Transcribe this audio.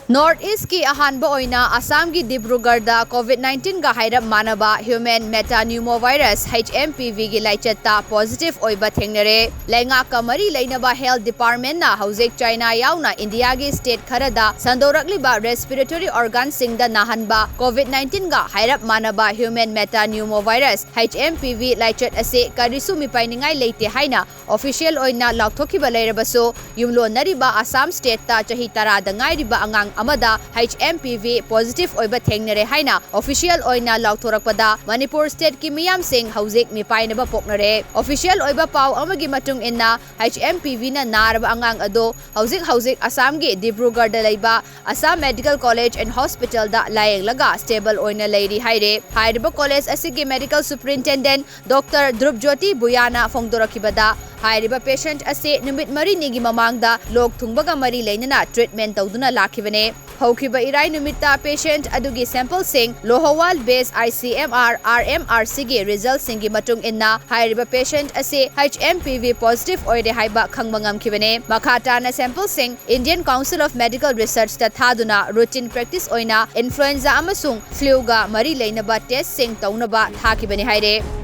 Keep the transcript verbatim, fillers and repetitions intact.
North East ꯀꯤ ꯑꯍꯥꯟꯕ ꯑꯣꯏꯅ ꯑꯁꯥꯝꯒꯤ ꯗꯤꯕ꯭ꯔꯨꯒꯔꯗ COVID nineteen ꯒ ꯍꯥꯏꯔꯞ ꯃꯥꯟꯅꯕ human metapneumovirus, H M P V ꯒꯤ ꯂꯥꯏꯆꯠꯇ positive ꯑꯣꯏꯕ ꯊꯦꯡꯅꯔꯦ꯫ ꯂꯩꯉꯥꯛꯀ ꯃꯔꯤ ꯂꯩꯅꯕ health department ꯅ ꯍꯧꯖꯤꯛ ꯆꯥꯏꯅꯥ ꯌꯥꯎꯅ ꯏꯟꯗꯤꯌꯥꯒꯤ state ꯈꯔꯗ ꯁꯟꯗꯣꯔꯛꯂꯤꯕ respiratory organ ꯁꯤꯡꯗ ꯅꯥꯍꯟꯕ COVID nineteen ꯒ ꯍꯥꯏꯔꯞ ꯃꯥꯟꯅꯕ human metapneumovirus, H M P V ꯂꯥꯏꯆꯠ ꯑꯁꯤ ꯀꯔꯤꯁꯨ ꯃꯤꯄꯥꯏꯅꯤꯡꯉꯥꯏ ꯂꯩꯇꯦ ꯍꯥꯏꯅ official ꯑꯣꯏꯅ ꯂꯥꯎꯊꯣꯛꯈꯤꯕ ꯂꯩꯔꯕꯁꯨ, ꯌꯨꯝꯂꯣꯟꯅꯔꯤꯕ ꯑꯁꯥꯝ state ꯇ ꯆꯍꯤ ꯇꯔꯥꯗ ꯉꯥꯏꯔꯤꯕ ꯑꯉꯥꯡ ꯑꯃꯗ H M P V positive ꯑꯣꯏꯕ ꯊꯦꯡꯅꯔꯦ ꯍꯥꯏꯅ official ꯑꯣꯏꯅ ꯂꯥꯎꯊꯣꯔꯛꯄꯗ, ꯃꯅꯤꯄꯨꯔ state ꯀꯤ ꯃꯤꯌꯥꯝꯁꯤꯡ ꯍꯧꯖꯤꯛ ꯃꯤꯄꯥꯏꯅꯕ ꯄꯣꯛꯅꯔꯦ꯫ Official ꯑꯣꯏꯕ ꯄꯥꯎ ꯑꯃꯒꯤ ꯃꯇꯨꯡ ꯏꯟꯅ, H M P V ꯅ ꯅꯥꯔꯕ ꯑꯉꯥꯡ ꯑꯗꯨ ꯍꯧꯖꯤꯛ ꯍꯧꯖꯤꯛ ꯑꯁꯥꯝꯒꯤ ꯗꯤꯕ꯭ꯔꯨꯒꯔꯗ ꯂꯩꯕ Assam Medical College and Hospital the ꯂꯥꯌꯦꯡꯂꯒ stable ꯑꯣꯏꯅ ꯂꯩꯔꯤ ꯍꯥꯏꯔꯦ꯫ ꯍꯥꯏꯔꯤꯕ college ꯑꯁꯤꯒꯤ medical superintendent Doctor ꯙ꯭ꯔꯨꯕ ꯖ꯭ꯌꯣꯇꯤ ꯕꯨꯌꯥꯅ ꯐꯣꯡꯗꯣꯔꯛꯈꯤꯕꯗ, ꯍꯥꯏꯔꯤꯕ patient ꯑꯁꯤ ꯅꯨꯃꯤꯠ ꯃꯔꯤꯅꯤꯒꯤ ꯃꯃꯥꯡꯗ ꯂꯣꯛ ꯊꯨꯡꯕꯒ ꯃꯔꯤ ꯂꯩꯅꯅ treatment ꯇꯧꯗꯨꯅ ꯂꯥꯛꯈꯤꯕꯅꯦ꯫ ꯍꯧꯈꯤꯕ ꯏꯔꯥꯏ ꯅꯨꯃꯤꯠꯇ patient ꯑꯗꯨꯒꯤ sample ꯁꯤꯡ ꯂꯣꯍꯣꯋꯥꯜ based I C M R R M R C ꯒꯤ result ꯁꯤꯡꯒꯤ ꯃꯇꯨꯡ ꯏꯟꯅ, ꯍꯥꯏꯔꯤꯕ patient ꯑꯁꯤ H M P V positive ꯑꯣꯏꯔꯦ ꯍꯥꯏꯕ ꯈꯪꯕ ꯉꯝꯈꯤꯕꯅꯦ꯫ ꯃꯈꯥ ꯇꯥꯅ sample ꯁꯤꯡ Indian Council of Medical Research ꯇ ꯊꯥꯗꯨꯅ routine practice ꯑꯣꯏꯅ influenza ꯑꯃꯁꯨꯡ flu ꯒ ꯃꯔꯤ ꯂꯩꯅꯕ test ꯁꯤꯡ ꯇꯧꯅꯕ ꯊꯥꯈꯤꯕꯅꯤ ꯍꯥꯏꯔꯦ꯫